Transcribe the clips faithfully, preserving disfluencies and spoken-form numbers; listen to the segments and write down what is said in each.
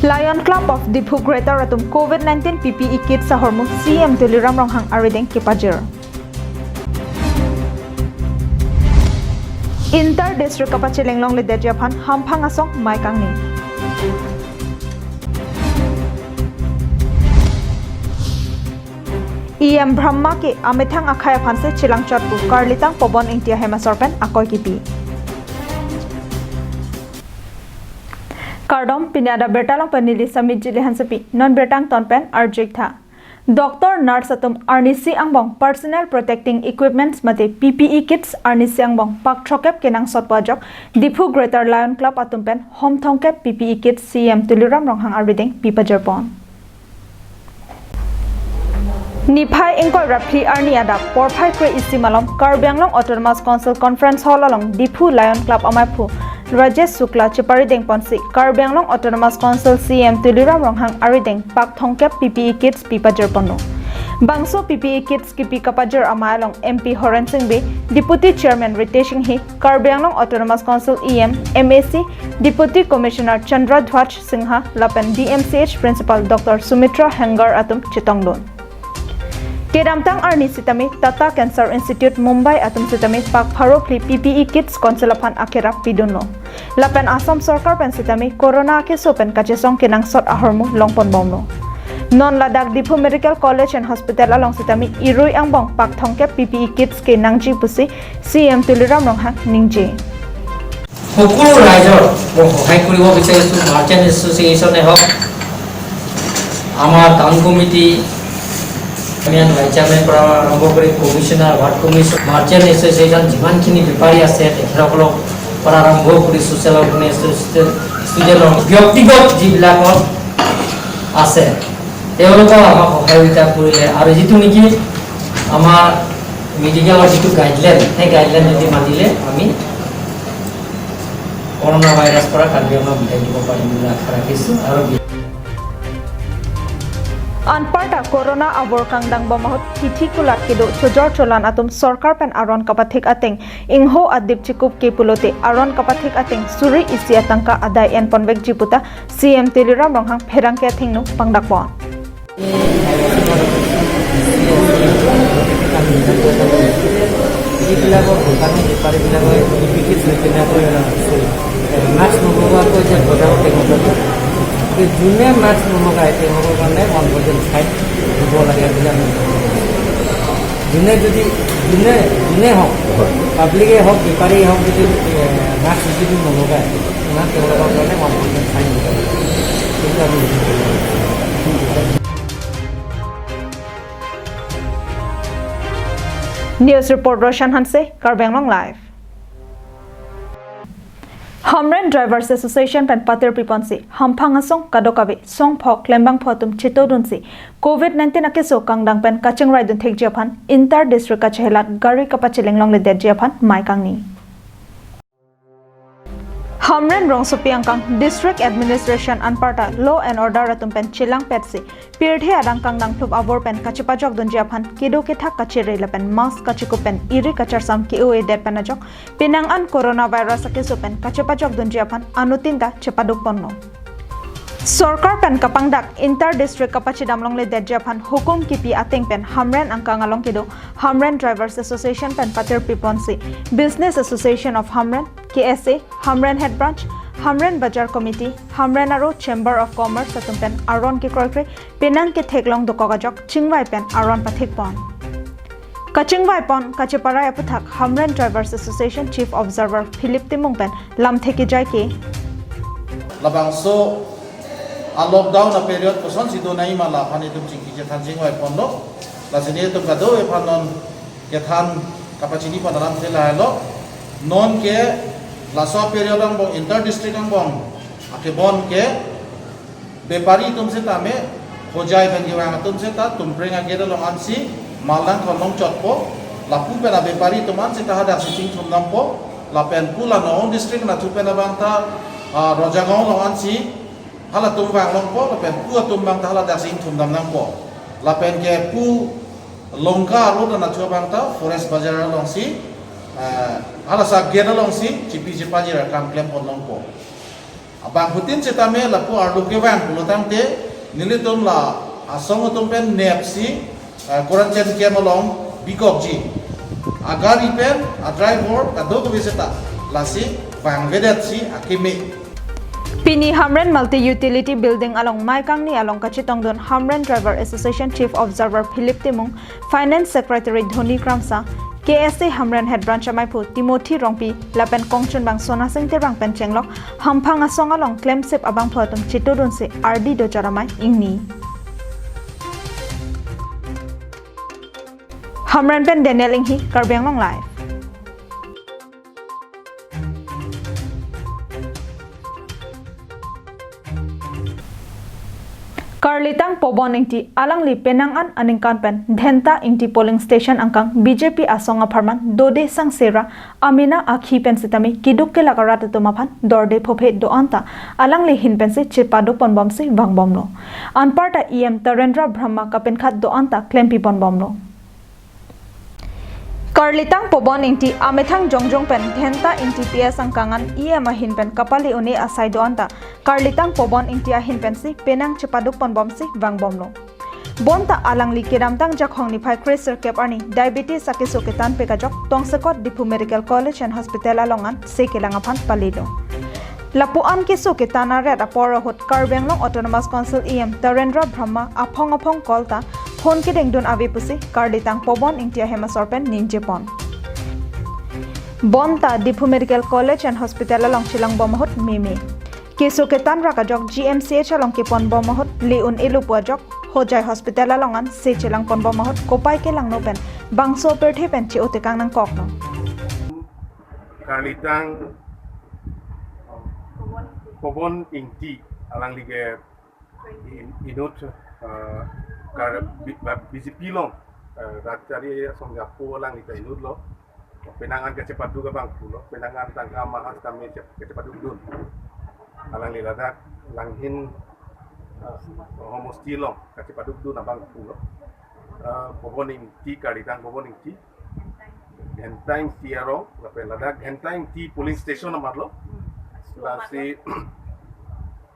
Lion Club of Diphu Greater atum COVID nineteen P P E kits ahormu C M Tuliram Ronghang arideng kepajir. Inter district kapacheleng longledetji aphan hamphang asong mai kangni. E M Brahma ke amethang akhei aphansi chelangchot pu karlitang Pobon Ingti ahem asor pen akoi kipi. Kardom, pini adap birta along pen neli Samit Jili Hansepi, non birta angton pen arju-ik tha. Doctor, nurse atum arnisi angbong personal protecting equipments mate P P E kits arnisi angbong pak throkkep kenangsot pu ajok Diphu Greater Lion Club atum pen hom thomkep P P E kits C M Tuliram Ronghang arideng pipajirpon. Niphai ingkoi ra phli arni adap porphai kre-isi malom Karbi Anglong Autonomous Council Conference Hall along Diphu Lion Club amaiphu Rajesh Shukla cheparidengponsi Karbi Anglong Autonomous Council C M Tuliram Ronghang arideng pak thomkep P P E kits pipajirponlo. Bangso P P E kits kipi kapajir amei along M P Horen Sing Bey, Deputy Chairman Ritesh Enghi, Karbi Anglong Autonomous Council E M, M A C, Deputy Commissioner Chandra Dhwaj Singha lapen D M C H Principal Doctor Sumitra Hengar atum chetongdun. Kedamtang arni sitame Tata Cancer Institute Mumbai atum sitame pak pharo phli P P E kits Council aphan akerap pidunlo. Lapen Assam Sorkar pen sitame Corona akeso pen kachesong kenangsot ahormu longponbomlo. Non ladak Diphu Medical College and Hospital along sitame irui angbong pak thomkep P P E kits kenangji pusi C M Tuliram Ronghang ningje. সকলো ৰাইজৰ মই সহায় কৰিব বিচাৰিছোঁ। মাৰ্চেণ্ট এছ'চিয়েশ্যনে হওক, আমাৰ town committee, আমি ভাইচ চেয়াৰমেনৰ পৰা আৰম্ভ কৰি commissioner, ward commission, merchant association যিমানখিনি বেপাৰী আছে তেখেতসকলৰ পৰা আৰম্ভ কৰি ছ'চিয়েল অৰ্গেনাইজেশ্যন, ষ্টুডেণ্টৰ ব্যক্তিগত যিবিলাকৰ আছে তেওঁলোকেও আমাক সহযোগিতা কৰিলে আৰু যিটো নেকি আমাৰ মেডিকেলৰ যিটো গাইডলাইন, সেই গাইডলাইন যদি মানিলে আমি কৰোণা ভাইৰাছৰ পৰা কাৰ্বি আংলং বিদায় দিব পাৰিম বুলি আশা ৰাখিছোঁ। আৰু Anparta Corona abor kangdang bom ahut kithi kulat kedo chojor cholan atum sorkar pen aron kapathik ateng ingho adip chikup ke pulote aron kapathik ateng suri isi atangka adai enponvekji puta C M Tuliram Ronghang pherangke athengno pangdakpon. যিবিলাকৰ দোকানী বেপাৰীবিলাকে বিক্ৰী কৰি পেলাই মাস্ক নলগোৱাকৈ যে বজাৰত টেঙৰ, যোনে মাস্ক নলগায় তেওঁলোকৰ কাৰণে ওৱান পাৰ্চেণ্ট ফাইন দিব লাগে বুলি আমি ভাবোঁ। যোনে যদি, যোনে, যোনে হওক, পাব্লিকে হওক, বেপাৰী হওক, যদি, এ, মাস্ক যদি নলগায়, ইমান তেওঁলোকৰ কাৰণে ওৱান পাৰ্চেণ্ট ফাইন দিব লাগে। সেইটো আমি নিশ্চিত কৰিব লাগিব। News report Roshan Hanse, Karbi Anglong Live. Hamren Drivers Association pen patir piponsi hamphang asong kadokave songphok klembangphu atum chetodunsi COVID nineteen akeso kangdang pen kachingvaidun thekji aphan inter district kachehelat gari kapacheleng longledetji aphan mai kangni. Hamren rongsopi angkang District Administration anparta law and order atum pen chelangpetsi pirthe adang kangdang thlup abor pen kachepajokdunji aphan kedo kethak kachere lapen mask kachekup pen iri kacharsam ke-o-edet pen ajok penang an coronavirus akeso pen kachepajokdunji aphan anuttin ta chepadukponlo. Sorkar pen kapangdak inter district kapachedam longledetji aphan hukum kipi ateng pen Hamren angkang along kedo Hamren Drivers Association pen patir piponsi Business Association of Hamren, K S A, Hamren Head Branch, Hamren Bazar Committee, Hamren aro Chamber of Commerce atum pen aron kekroikre penang ketheklong dokok ajok chingvai pen aron pathikpon. Kachingvaipon kacheparai aputhak Hamren Drivers Association Chief Observer Philip Timung pen lamthe kejai ke. Labangso a lockdown a period kosonsi do nangji ma la aphan itum chingki chethan chingvaiponlo. Lasi nelitum kadokave aphan non kethan kapachinipon alamthe lahelo. Non ke laso a period angbong inter district angbong akebon ke bepari atum setame Hojai pen kevang atum seta Tumpreng a gate along ansi malang khon longchotpo. Lapu pen a bepari atum an seta hadaksi chingthum dampo. Lapen pu la Nagaon district anatthu pen abang ta, ah, Rajagaon along ansi halatum vang longpo, lapen pu atum abang ta haladak si ingthum dam nangpo. Lapen ke pu Longka road anatthu abang ta Forest Bazar alongsi, eh, halasa gate alongsi chipi chipajir akam klempon longpo. Abangphutin sitame lapu arlo kevang pulo tangte nelitum la asong atum pen nepsi, eh, quarantine camp along bikokji. Agari pen adriver kadokave seta lasi vangvedetsi akeme. Pini Hamren Multi Utility Building along Maikangni along kachetongdun Hamren Driver Association Chief Observer Philip Timung, Finance Secretary Dhoni Kramsa, K S A Hamren Head Branch amaiphu Timothy Rongpi lapen kongchunbang Sonasing Terang pen chenglok hamphang asong along klemsip abangphu atum chetongdunsi ardi do chot amei ingni. Hamren pen Daniel Inghi, Karbi Anglong Live. Karlitang Pobon Ingti alangli penang an aningkan pen Dhenta Ingti polling station angkang B J P asong apharman dode sangsera amena akhi pen sitame keduk kelak arat atum aphan dorde phophe do-an ta alangli ahin pensi chepaduk ponbomsi vangbomlo. Anparta E M Tarendra Brahma kapenkhat do-an ta klempi ponbomlo. Karlitang Pobon Ingti amethang jongjong pen Dhenta Ingti P S angkang an E M ahin pen kapale un-e asai do-an ta Karlitang Pobon Ingti ahin pensi penang chepaduk ponbomsi vangbomlo. Bonta alangli kedamtang Jakhong niphai kre sirkep arni diabetes akeso ketan pek ajok tongsekot Diphu Medical College and Hospital along an se kelang aphan palelo. Lapu an keso ketan aret apor ahut Karbi Anglong Autonomous Council E M Tarendra Brahma aphong aphong call ta phone kedengdun ave pusi Karlitang Pobon Ingti ahem asor pen ningjepon. Bonta Diphu Medical College and Hospital along chelangbom ahut meme. Keso ketan rak ajok G M C H along keponbom ahut le un-elo pu ajok Hojai Hospital along an se chelangponbom ahut kopai kelangno pen bangso apirthe pen che-otekang nangkoklo. Karlitang Pobon Ingti alangli ke in-, inut, eh, kar-, bi-, ba-, B J P along, eh, rat chari asong japo alangli ta inutlo. Penang an kachepaduk abangphulo, penang an tangka maha tame chep-, kachepadukdun. Alangli ladak Langhin, eh, homosti along kachepadukdun abangphulo. Eh, Pobon Ingti, Karlitang Pobon Ingti. Dhenta Ingti arong, lapen ladak Dhenta Ingti polling station amatlo. Lasi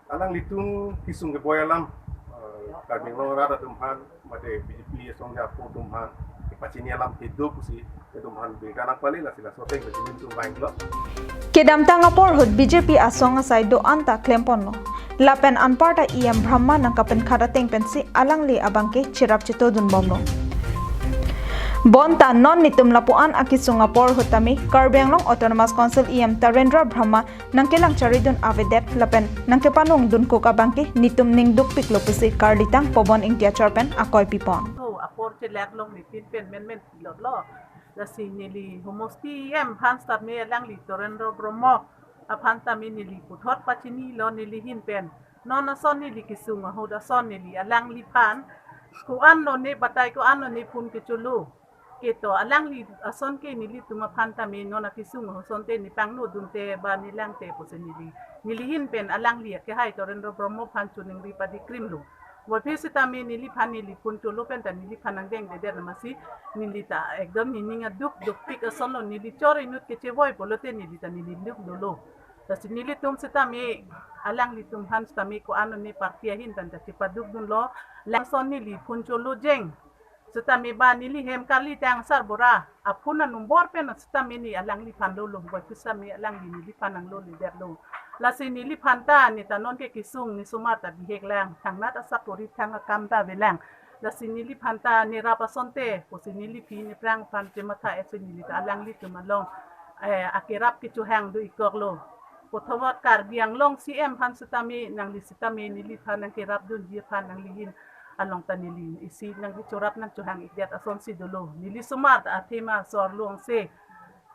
alanglitum kesung keboi alam, eh, Karbi Anglong arat atum aphan, mate B J P asong japo atum aphan kepachini alam kedo pusi atum aphan birta nangpale, lasi laso ateng pachini atum vanglo. Kedamtang apor ahut B J P asong asai do-an ta klemponlo. Lapen anparta E M Brahma nangkapenkhat ateng pensi alangli abangke cherap chetongdunbomlo. Bonta non netum lapu an akesung apor ahut tame Karbi Anglong Autonomous Council E M Tarendra Brahma nangkelang charidun avedet lapen nangkepanongdun kok abangke netum ning dukpiklo pusi Karlitang Pobon Ingti achor pen akoi pipon. To apor chelak long nitin pen menmen pilotlo. Lasi neli homosti E M aphan sitame alangli Tarendra Brahma aphan tame neli puthot pachinilo neli ahin pen. Non ason neli kesung ahut ason neli alangliphan ko-an lone batai ko-an lone phone kecholo. Keto alangli ason ke nelitum aphan tame non akesung ahut asonte nepangno dunte ba nelang te pusi neli. Neli ahin pen alangli akehai Tarendra Brahma aphan choningri padikrimlo. Waphi sitame neliphan neli phone cholo pen ta neliphan nangdengdedet amatsi neli ta ekdom nening aduk dukpik asonlo, neli chor inut kechevoi pulote neli ta neli duk dolo. Lasi nelitum sitame alanglitum aphan sitame ko-an lone party ahin pen ta chepadukdunlo. Lason neli phone cholo jeng. Sitame ba neli hem Karlitang Sarbura aphone anumber pen sitame ne alangliphan lolo, waphi sitame alangli neliphan nanglolidetlo. Lasi neliphan ta ne ta non ke kesung, ne somar ta bihek lang, thangnat asakori thang akam ta avelang. Lasi neliphan ta nerap asonte pusi neli aphi nephrang aphan chematha-etsi neli ta alanglitum along, eh, akerap kechohang do-ik koklo. Puthot Karbi Anglong C M aphan sitame nangli sitame neliphan nangkerapdunji aphan nangli ahin along ta neli isi nangli chorap nangchohang-ikdet asonsi dolo. Neli somar ta athema sor longse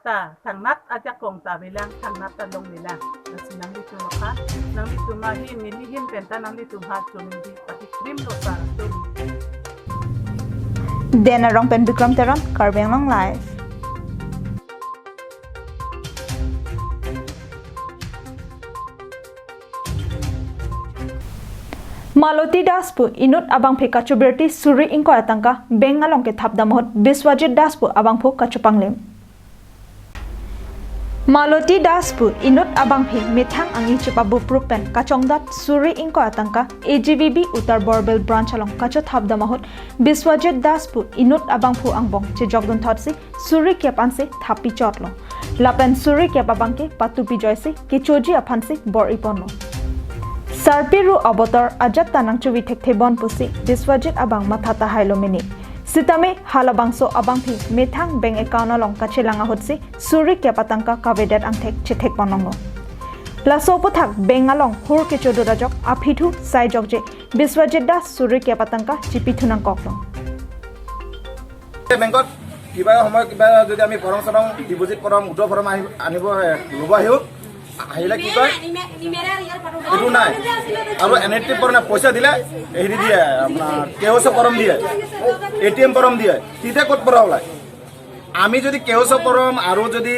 ta thangnat ajakong ta avelang, thangnat ta longlelang. Lasi nanglitum aphan, nanglitum ahin, neli ahin pen ta nanglitum aphan choningri padikrimlo sar atum. Den Arong pen Bikram Teron, Karbi Anglong Live. Maloti Das pu inut abangphu kachobirti suri ingkoi atangka bank along kethapdam ahut Biswajit Das pu abangphu kachopanglim. Maloti Das pu inut abangphi methang angchip abupruk pen kachongdat suri ingkoi atangka A G V B Uttar Borbil branch along kachothapdam ahut Biswajit Das pu inut abangphu angbong chejokdun thotsi suri kep ansi thappi chotlo. Lapen suri kep abangke patupi joisi kechoji aphansi bor-iponlo. Sarpi ru abotor ajat ta nangchovi thekthe bon pusi Biswajit abang matha tahailo mene. Sitame halabangso abangphi methang bank account along kachelang ahutsi suri kep atangka kavedet angthek chethekponlonglo. Laso aputhak bank along hur kechodun ajok aphithu saijokje Biswajit Das suri kep atangka chipithu nangkoklo. বেংকত কিবা সময় কিবা যদি আমি ফৰ্ম চৰ্ম deposit form, withdraw form আহি আনিব, এ, ল'ব আহিও, আহিলে কি কয়? এইটো নাই। আৰু N E F T form পইচা দিলে হেৰি দিয়ে, আপোনাৰ কে ৱাই চি ফৰ্ম দিয়ে, এ টি এম ফৰ্ম দিয়ে, তেতিয়া ক'ত পৰা ওলায়? আমি যদি কে ৱাই চি ফৰ্ম আৰু যদি,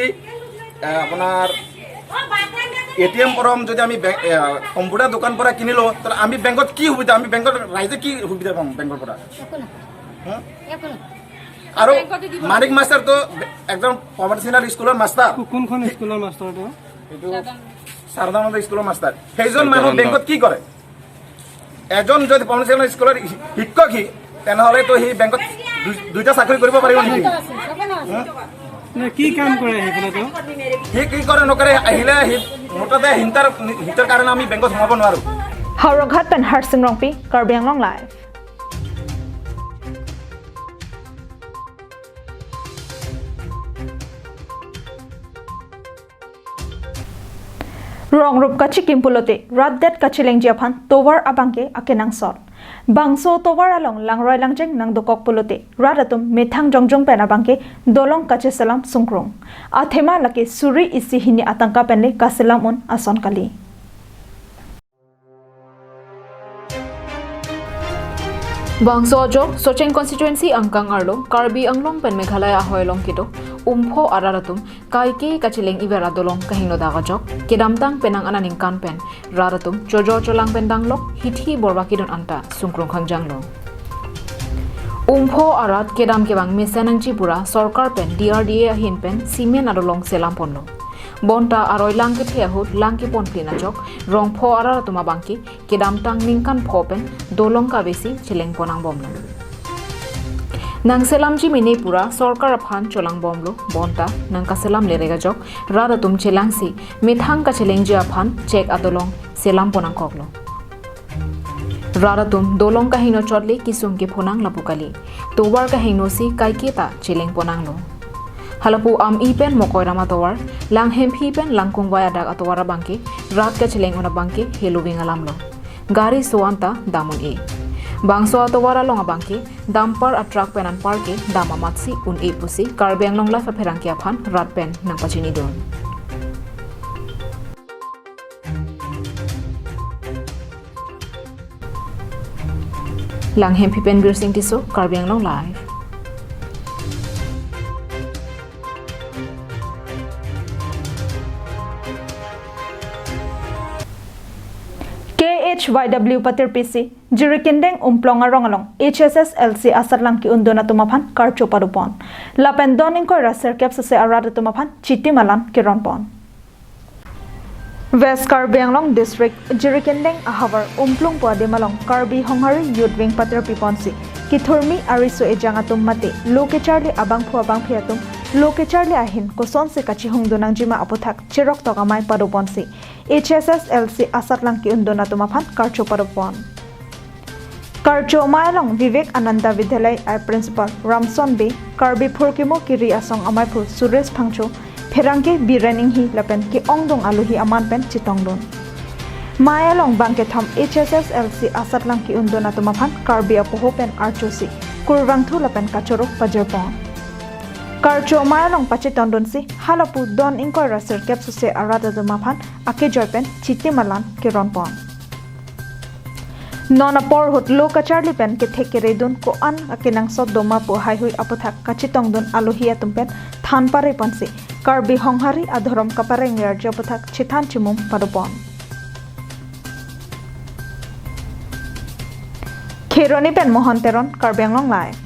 এ, আপোনাৰ এ টি এম ফৰ্ম যদি আমি বেংক, এ, কম্পিউটাৰ দোকান পৰা কিনিলো, তাহলে আমি বেংকত কি সুবিধা, আমি বেংকত ৰাইজে কি সুবিধা পাম বেংকৰ পৰা? একো নাপায়। হা? একো নাপায়। আৰু বেংকতে দিব মানিক লাগে। মাষ্টাৰটো একজন প্ৰফেচনেল স্কুলৰ মাষ্টাৰ। কো-, কোনখন স্কুলৰ মাষ্টাৰ তেওঁ? এইটো সাৰদানন্দ স্কুলৰ মাষ্টাৰ। সেইজন মানুহ সাৰদানন্দ। বেংকত কি কৰে? এজন যদি প্ৰফেচনেল স্কুলৰ শি-, শিক্ষক সি, তেনেহ'লেতো সি বেংকত দুই-, দুইটা চাকৰি কৰিব পাৰিব নেকি? নে, কি কাম কৰে সেইফালে তেওঁ? সি কি কৰে নকৰে, আহিলে সি মুঠতে হিংসাৰ, হিংসাৰ কাৰণে আমি বেংকত সোমাব নোৱাৰো। Howraghat pen Harsing Rongpi, Karbi Anglong Live. Rong rup kachikim pulote, rat det kachelengji aphan tovar abangke akenangsot. Bangso tovar along langroi langjeng nangdokok pulote, rat atum methang jongjong pen abangke dolong kacheselam sungkrung. Athema lake suri isi hini atangka penle kaselam un ason kali. Bangso ajok Socheng constituency angkang arlo Karbi Anglong pen Meghalaya ahoi along kedo Umpho arat atum kaike kacheleng iver adolong kahingno dak ajok kedamtang penang aningkan pen rat atum chojor cholang pen danglok hithi borba kedun anta sungkrung khangjanglo. Umpho arat kedam kevang mesen nangji pura sorkar pen D R D A ahin pen cement adolong selamponlo. Bonta aroi lang kethe ahut lang kepon plin ajok Rongpho arat atum abangke kedamtang ningkan pho pen dolong kavesi chelengpon angbomlo. Nangselamji mene pura sorkar aphan cholangbomlo, bonta nangkaselam lerek ajok rat atum chelangsi methang kachelengji aphan chek adolong selampon angkoklo. Rat atum dolong kahingno chotle kisung kephonang lapu kali. Tovar kahingno si kaike ta chelengponanglo. Halapu Ami pen Mokoiram atovar, Langhemphi pen Langkungvai adak atovar abangke rat kacheleng un abangke heloving alamlo. Gari so-an ta dam un-e. Bangso atovar along abangke dumper a truck pen anparke dam amatsi un-e pusi Karbi Anglong Live apherangke aphan rat pen nangpachinidun. Langhemphi pen Birsing Tisso, Karbi Anglong Live. K H Y W patirpisi, Jirikindeng Umplong arong along H S S L C asatlang ki-undun atum aphan karcho padopon. Lapen don ingkoi ra sirkep suse arat atum aphan chitim alan keronpon. West Karbi Anglong District, Jirikindeng ahavar Umplong pu adim along Karbi Honghari Youth Wing patirpiponsi kethurmi ariso ejang atum mate lo kecharli abangphu abangphi atum lo kecharli ahin kosonsi kachihungdun nangjima aputhak cheroktok amei padoponsi H S S L C asatlang ki-undun atum aphan karcho padopon. Karcho amei along Vivek Ananda Vidyalaya Principal Ramson Bey, Karbi Phurkimo Kiri Asong ameiphu Suresh Phangcho, pherangke Biren Inghi lapen ke-ongdung alohi aman pen chetongdun. Amei along bangkethom H S S L C asatlang ki-undun atum aphan Karbi apoho pen archosi kurvangthu lapen kachoro pajirpon. Karcho amei along pachetongdunsi halapu don ingkoi ra sirkep suse arat atum aphan akejoi pen chitim alan keronpon. Non apor ahut lo kacharli pen kethek keredun ko-an akenangsot doma pu haihui aputhak kachetongdun alohi atum pen than pareponsi Karbi Honghari adhorom kapareng yarji aputhak chethan chimum padopon. Kheroni pen Mohon Teron, Karbi Anglong Live.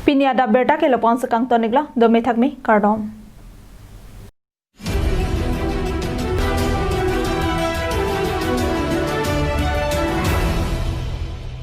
Pini adap abirta ke lapu-an si kangton-iklo, dome thakme, kardom.